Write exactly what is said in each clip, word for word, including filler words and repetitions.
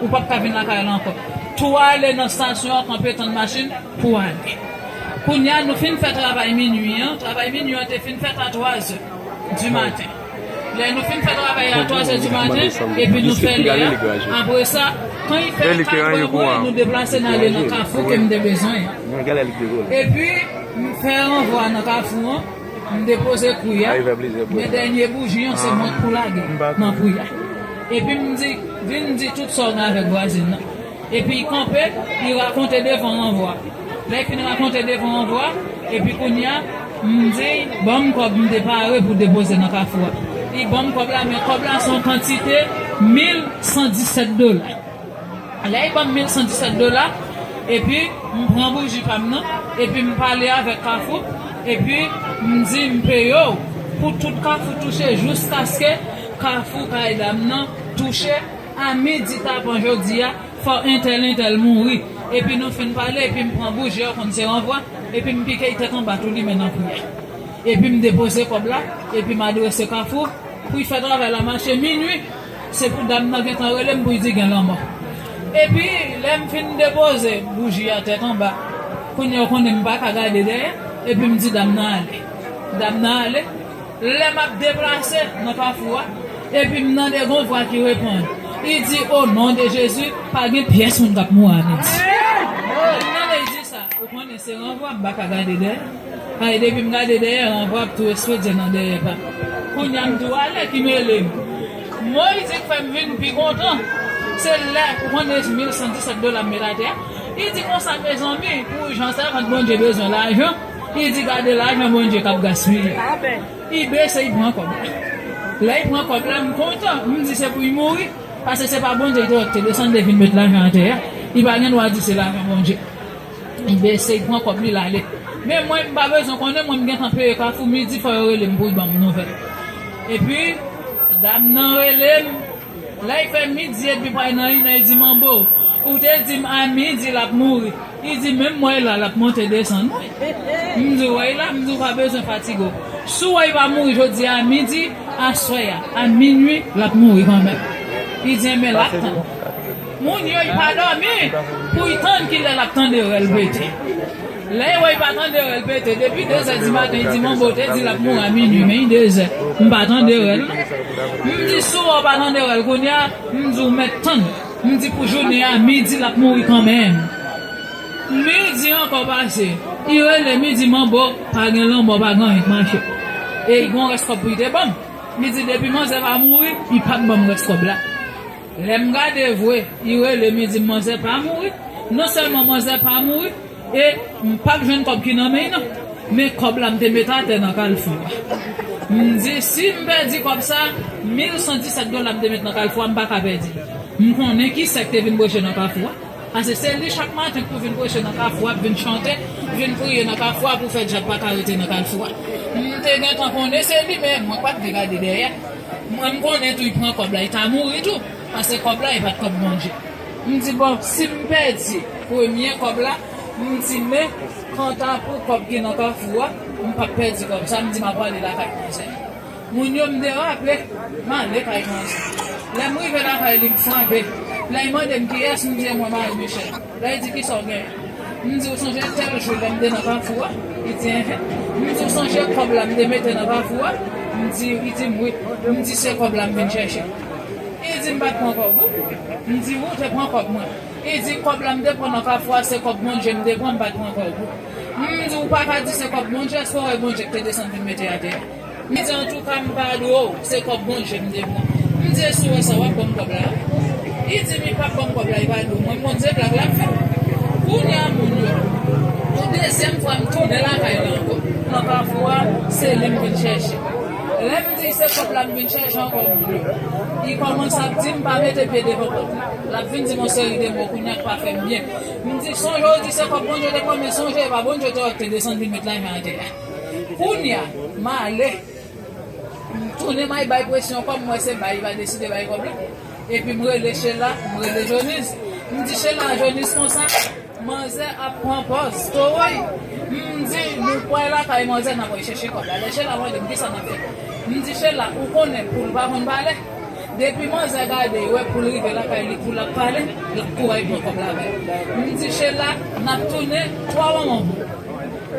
Ou p ap ka vin lakay la ankò. Tou ale nan estasyon an, kanpe tann machin pou w ale. Kounye a, nou fin fè travay minui an. Travay minui an te fin fèt a twa zè di maten. Lè nou fin fè travay a twa zè di maten, epi nou fè lè a. Apre sa, kan li fè kat vre vre, nou deplase n ale nan kafou ke m te bezwen an. Epi, m fè ranvwa nan kafou an, m depoze kwi a, men dènye bouji an se mwen k pou lage nan kwi a. Epi m di, vin di tout sa w gen avèk vwazin nan. Epi l kanpe, li rakonte devan ranvwa. Lè l fin rakonte devan ranvwa, epi kounye a, m di, ban m kòb m te pare pou depoze nan kafou a. Li ban m kòb la, men kòb la se yon kantite mil san disèt dola. Lè l ban m mil san disèt dola, epi m pran bouji pa m nan, epi m pale avèk kafou, epi m di m peye w pou tout kafou touche jiskaske kafou kay dam nan touche a midi tapan jodi a, fò entèl, entèl mouri. Epi nou fin pale, epi m pran bouji a, konn se ranvwa, epi m pike l tèt anba tou limen nan kwi a. Epi m depoze kòb la, epi m adrese kafou, pou l fè travay la mache minui, se pou dam nan gentan rele m pou l di gen lanmò. Epi, lè m fin depoze bouji a tèt anba, kounye a w konnen m pa ka gade dèyè, epi m di dam nan ale. Dam nan ale, lè m ap deplase nan kafou a, epi m tande gon vwa ki reponn. Li di, "O non de Jezi, pa gen pyès moun k ap mouri a midi." Dam nan li di sa, ou konnen se ranvwa, m pa ka gade dèyè. Ay, depi m gade dèyè, ranvwa ap tou espedye nan dèyè pa m. Kounye a m di w ale ki mele m. Moyiz ki fè m vin pi kontan, se lè ou konnen mil san disèt dola m met atè a. Li di konsa, mezanmi, pou jan sèvant Bondye bezwen lajan, li di gade lajan Bondye k ap gaspiye. Li bese, li pran kòb la. Lè li pran kòb la, m kontan. M di se pou li mouri. Paske se pa Bondye ki te, te desann, te vin met lajan atè a. Li pa gen dwa di se lajan Bondye. Li bese, li pran kòb li, l ale. Men mwen, m pa bezwen konnen, mwen, m gentan peye kafou, midi, fò yo rele m pou yo ban m nouvèl. Epi, dam nan rele m, lè l fè midi edmi, pral nan inè, li di, "Manbo, ou te di m a midi l ap mouri." Li di, "Menm mwen la, l ap monte desann." M di, "Wè la," m di, "ou pa bezwen fatige w. Si w wè l pa mouri jodi a midi, aswè a, a minui, l ap mouri kanmenm." Li di, "Enben, l ap tann." Moun yo, yo pa dòmi pou yo tann kilè l ap tande rèl pete. Lè yo wè yo pa tande rèl pete, depi de zè di maten, yo di, "Manbo te di l ap mouri a minui, men li de zè, m pa tande rèl non." M di, "Si w wè w pa tande rèl kounye a," m di, "ou mèt tann." M di, "Pou jounen a, midi, l ap mouri kanmenm." Midi ankò pase, li rele m, li di, "Manbo, pa gen lanmò, pa gen anyen k mache." E li gon rès kòb pou li te ban m. Li di, "Depi manzè pa mouri, li p ap ban m rès kòb la." Lè m gade vre, li rele m, li di m, "Manzè pa mouri. Non sèlman manzè pa mouri, e m p ap jwenn kòb ki nan men l non. Men kòb la m te met atè nan kalfou a." M di, "Si m pèdi kòb sa, mil san disèt dola m te met nan kalfou a, m pa ka pèdi l. M konnen ki sè k te vin preche nan kafou a." Paske se li chak maten k tou vin preche nan kafou a, ap vin chante, vin priye nan kafou a pou fè dyab pa ka rete nan kalfou a. M te gentan konnen se li, men mwen pa t vle gade dèyè. Mwen, m konnen tou, li pran kòb la, li ta mouri tou. Paske kòb la, e pa t kòb Bondye. M di, "Bon, si m pèdi premye kòb la," m di, "men, kanta pou kòb ki nan kafou a, m p ap pèdi kòb sa," m di, "M ap ale lakay manzè." Moun yo, m derape, m ale kay manzè. Lè m rive lakay li, m frape. Lè l mande m kiyès, m di, "E mwen, Marie Michel." Lè l di, "Kisa w genyen?" M di, "Ou sonje tèl jou lè m te nan kafou a?" Li di, "Enhen." M di, "Ou sonje kòb la m te mete nan kafou a?" M di, li di m, "Wi." M di, "Se kòb la m vin chèche." Li di, "M pa t pran kòb ou." M di, "Wi, ou te pran kòb mwen." Li di, "Kòb la m te pran nan kafou a, se kòb Bondye m te pran, m pa t pran kòb ou." M di, "Ou pa ka di se kòb Bondye, èske w wè Bondye k te desann vin mete atè a?" Li di, "Antouka, m pa dwe w, se kòb Bondye m te pran." M di, "E si w wè sa, w ap ban m kòb la?" Li di m li p ap ban m kòb la, li pa dwe w. Mwen, m konn se blag l ap fè. Kounye a, moun yo, yon dezyèm fwa, m tounen lakay la ankò. Nan kafou a, se li m vin chèche. Lè m di se kòb la m vin chèche ankò, moun yo, li kòmanse ap di m pa mete pye devan pòt la. L ap vin di m yon seri de mo kounye a k pa fè m byen. M di, "Sonje w di se kòb Bondye te pran, men sonje e pa Bondye te, te desann vin met lajan atè a." Kounye a, m ale. M tounen, m al bay presyon kòb, m wè se bay, li pa deside bay kòb la. Epi m rele Chela, m rele Jonis. M di Chela, Jonis konsa, manzè ap pran pòz towo l. M di, "Nou pral lakay manzè, n ap al chèche kòb la." Lè Chela mande m, "Kisa n ap fè?" M di, "Chela, ou konnen poul pa konn pale." Depi manzè gade, wè pou l rive lakay li, pou l ap pale, l ap kouri pran kòb la ba l. M di, Chela, n ap tounen twa manman pou.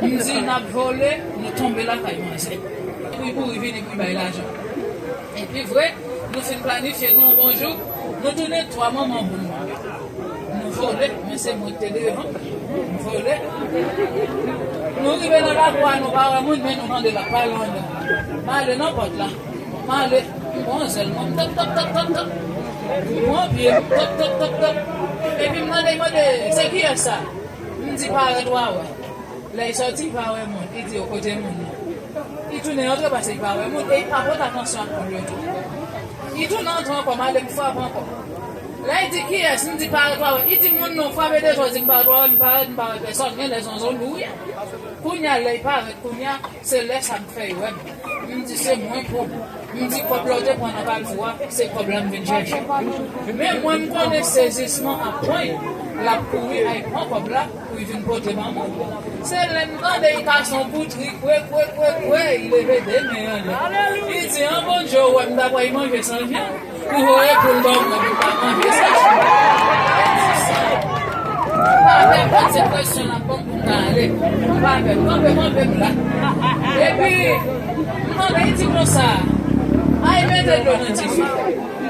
M di, n ap vole, nou tonbe lakay manzè. Pou l kouri vini pou l bay lajan. Epi vre, nou fin planifye nou yon bon jou, nou tounen twa manman pou nou. Nou vole, men se mwen ki te devan. Nou vole. Nou rive nan lakou a, nou pa wè moun, men nou tande l ap pale anndan. M ale nan pòt la. M ale, m pran zèl mwen, m tap, tap, tap, tap, tap. M pran pye m, tap, tap, tap, tap. Epi m tande l mande, se kiyès sa? M di, parèt w a wè. Lè l sòti, l pa wè moun. Li di, yo, kote moun nan? Li tounen antre, paske li pa wè moun. E li pa pote atansyon ak moun yo tou. Li tounen antre ankò, m ale, m frape ankò. Lè li di, kiyès? M di, parèt w a wè. Li di, moun nan, frape de fò, di, m parèt w a wè, m parèt, m pa wè pèsòn. Gen lè se yon zonbi w ye. Kounye a, lè li parèt, kounye a, se lè sa m fè yo wè m. M di, se mwen pou. M di, kòb la w te pran nan Kalfou a, se kòb la m vin chèche. Men mwen, m konnen sezisman ap pran l, l ap kouri al pran kòb la pou l vin pote ban mwen. Se lè m tande l kase yon kout ri, kwe, kwe, kwe, kwe, li leve de men anlè. Li di, an Bondye, ou wè m ta pral manje san vyann, ou voye pou l ban mwen, pou m pa manje sa. Pa pè, pa se presyon l ap ban m pou m ta ale. Pa pè, kanpe, kanpe m la. Epi, m tande l di konsa, al mete dlo nan dife.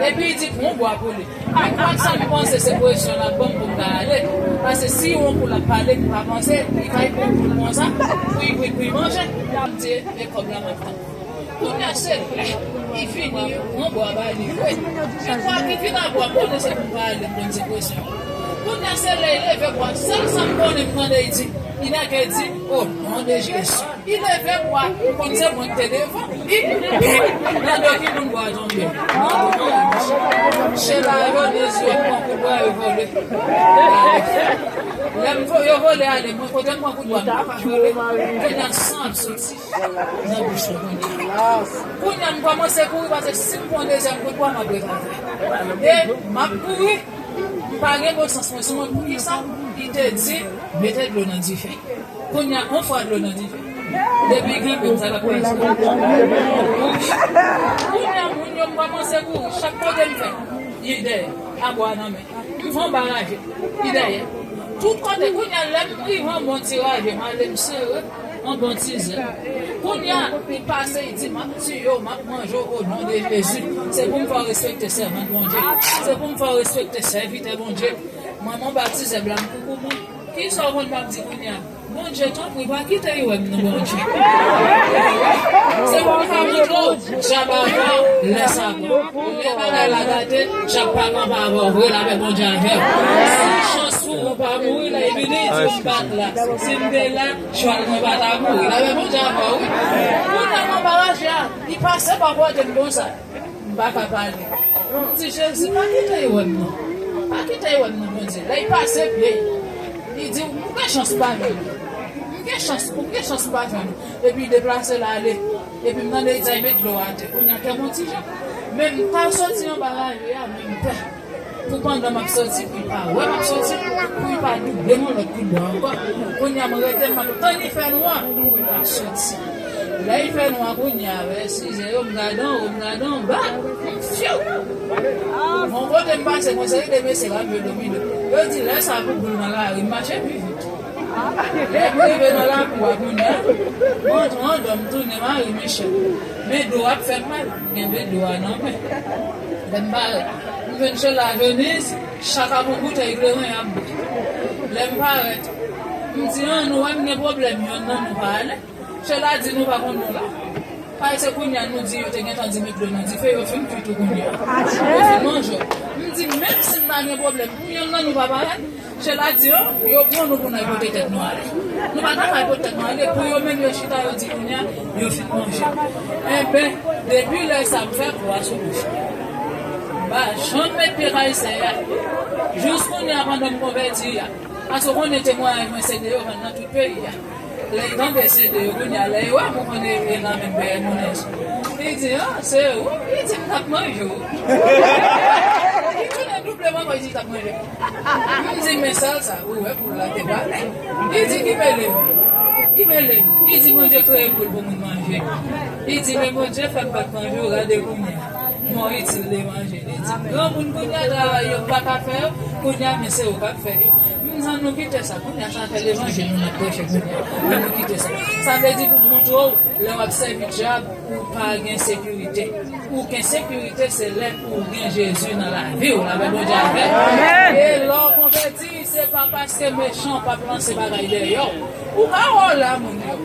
Epi l di, pran yon bwa pou li. Men kwak sa m panse se presyon l ap ban m pou m ta ale. Paske si yon kou l ap pale, m pa panse, li kay pran kou l konsa, pou l, pou l, pou l manje. M di, e kòb la m ap tann. Kounye a se lè li vini, pran bwa ba li vre. Men kwak li vin a bwa, m konnen se pou m pa ale, m konn se presyon. Kounye a se lè li leve bwa, sèl sa m konnen m tande l di, li nèk di, o non de Jezi. Li leve bwa, m konn se mwen ki te devan. Li, bip, nan do ki moun bwa tonbe. Chela yo de zye, m pran kout bwa, yo vole. Lè m vo-, yo vole ale, mwen kote m pran kout bwa, m pa ka vole. Kounye a san ap soti nan bouch mwen kounye a. Kounye a, m kòmanse kouri, paske si m pran dezyèm kout bwa, m ap ret atè. E m ap kouri, m pa gen bon sans mwen sou mwen. Poukisa? Li te di, mete dlo nan dife. Kounye a, yon fwa dlo nan dife. Depi kenbe m, sa t ap pase. Kounye a, moun yo, m kòmanse kouri. Chak kote m fè, li dèyè, a bwa nan men. M fè yon baraje, li dèyè. Tout kote, kounye a, lè m rive yon bon ti raje, m ale m sere yon bon ti zèl. Kounye a, li pase, li di, m ap tiye w, m ap manje w, o non de Jezi. Se pou m fè w respekte sèvant Bondye. Se pou m fè w respekte sèvitè Bondye. Mwen, m anba ti zèb la, m koukoubout. Kisa w konn m ap di kounye a? Bondye, tanpri, pa kite yo wè m non, Bondye. Se pou m ka montre w, djab avè w, lè sa bon. Lè bagay la gate, djab pa kanpe avè w vre, lapè Bondye avè w. Si chans pou ou pa mouri, lè vini, di m pa t la. Si m te la, chwal mwen pa ta mouri. Lapè Bondye avè w, wi. Kounye a, m anba raje a, li pase bò kote m konsa. M pa ka pale. M di, Jezi, pa kite yo wè m non. Pa kite yo wè m non, Bondye. Lè l pase pye l, li di, ou gen chans ou pa jwenn li. M gen chans, ou gen chans ou pa jwenn li. Epi l deplase l ale. Epi m tande l di, al met dlo atè. Kounye a, kè m yon ti jan. Men m ta soti anba raje a, men m pè. Pou pandan m ap soti, pou l pa wè m ap soti, pou l pa double m yon lòt kout bwa ankò. Kounye a, m rete, m ap tann li fè nwa pou m ta soti. Lè l fè nwa kounye a, vè sizè yo, m gade anwo, m gade anba, m fyou! Yon kote m pase, gon seri de mesye k ap jwe domino. Yo di, lè sa pou boul nan lari, m mache pi vit. Lè m rive nan lakou a kounye a, m antre anndan, m tounen mari Michel. Men do ap fè m mal, m kenbe do a nan men. Lè m parèt, m jwenn Chela Joniz, chak ak yon boutèy kleren y ap bwè. Lè m parèt, m di, an, nou wè m gen pwoblèm, yonn nan nou pa ale. Chela di nou pa konn nou la. Paske kounye a nou di yo te gentan di met dlo nan dife, yo fin fri tou kounye a. Yo fin manje w. M di, menm si m pa gen pwoblèm, pou yonn nan nou pa parèt, Chela di, an, yo pran nou pou n al pote tèt nou ale. Nou pa ta ka al pote tèt nou ale, pou yo menm yo chita, yo di kounye a, yo fin manje. Enben, depi lè sa, m fè kwa sou bouch mwen. M pa janm met pye kay sè a. Jis kounye a, pandan m konvèti a. Paske w konnen temwayaj mwen se de yo vann nan tout peyi a. Lè l tande se de yo kounye a, lè yo wè m, ou konnen e la menm pèyè moun enjou. Li di, an, se ou? Li di, m t ap manje w. Li tounen double m ankò, li di, l t ap manje m. M di, men sèl sa, ou wè poul la te pale. Li di, ki mele m? Ki mele m? Li di, Bondye kreye poul pou moun manje. Li di, men Bondye fè m pa t manje w, gade kounye a. Mwen itil levanjil. Granmoun kounye a travay yo pa ka fè yo, kounye a men se yo k ap fè yo. M di ann nou kite sa, kounye a sa fè levanjil nou n ap preche kounye a. Ann nou kite sa. Sa vle di pou m montre w, lè w ap sèvi dyab, ou pa gen sekirite. Ou gen sekirite se lè ou gen Jezi nan lavi w, lapè Bondye avè w. E lè w konvèti, se pa paske mechan p ap lanse bagay dèyè w. Ou ka wè w la, moun yo.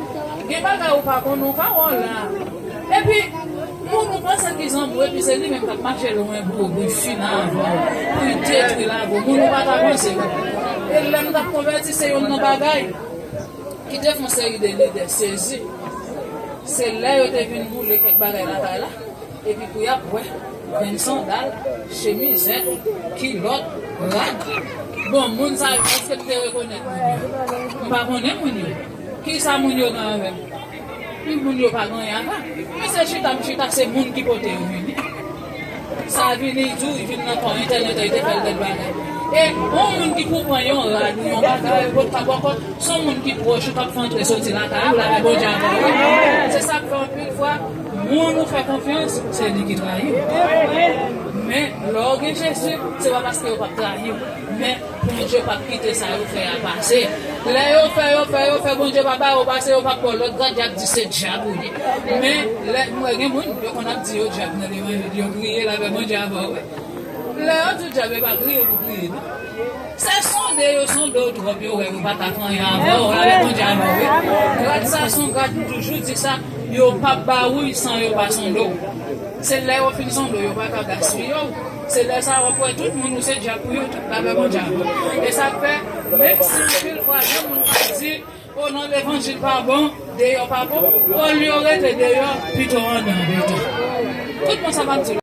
Gen bagay ou pa konnen, ou ka wè w la. Epi, moun ou panse ki zanmi w, epi se li menm k ap mache lwen pou ou, pou l fini avè w, pou l detwi lavi w. Moun ou pa ta panse. E lè m t ap konvèti, se youn nan bagay ki te fè yon seri de lidè sezi. Se lè yo te vin boule kèk bagay lakay la, epi pou y ap wè, menm sandal, chemizèt, kilòt, rad. Bon, moun sa yo, èske m te rekonèt moun yo? M pa konnen moun yo. Kisa moun yo gen avè m? Pi moun yo pa gen anyen a fè. Men se chita m chita, se moun ki pote yo vini. Sa vini di w, li vin nan kò entènèt, li te fè l tèl bagay. E yon moun ki pou pran yon rad ou yon bagay, pot pa bòkò, se yon moun ki pwòch ou k ap fè antre soti lakay ou, lapè Bondye avè w. Se sa k fè anpil fwa, moun ou fè konfyans, se li ki trayi w. Men, lè w gen Jezi, se pa paske yo p ap trayi w. Men, Bondye p ap kite sa yo fè a pase. Lè yo fè, yo fè, yo fè, Bondye pa ba yo pase, yo p ap ba w lòt grad, y ap di se dyab ou ye. Men, lè m wè gen moun, yo konn ap di yo dyab nan levanjil, yo kriye, lapè Bondye avè w. Lè yo di w dyab, yo pa kriye pou kriye, non. Se sonde yo sonde w twòp, yo wè yo pa ta fè anyen avè w, lapè Bondye avè w, wi. Grad sa se yon grad, m toujou di sa, yo p ap ba ou l san yo pa sonde w. Se lè yo fin sonde w, yo pa ka gaspiye w. Se lè sa w ap wè tout moun ou se dyab pou yo tou, lapè Bondye avè w. E sa k fè, menm si anpil fwa, gen moun k ap di, o non, levanjil pa bon, deyò pa bon, olye w rete deyò, pito w anndan pito. Tout moun sa m ap di w,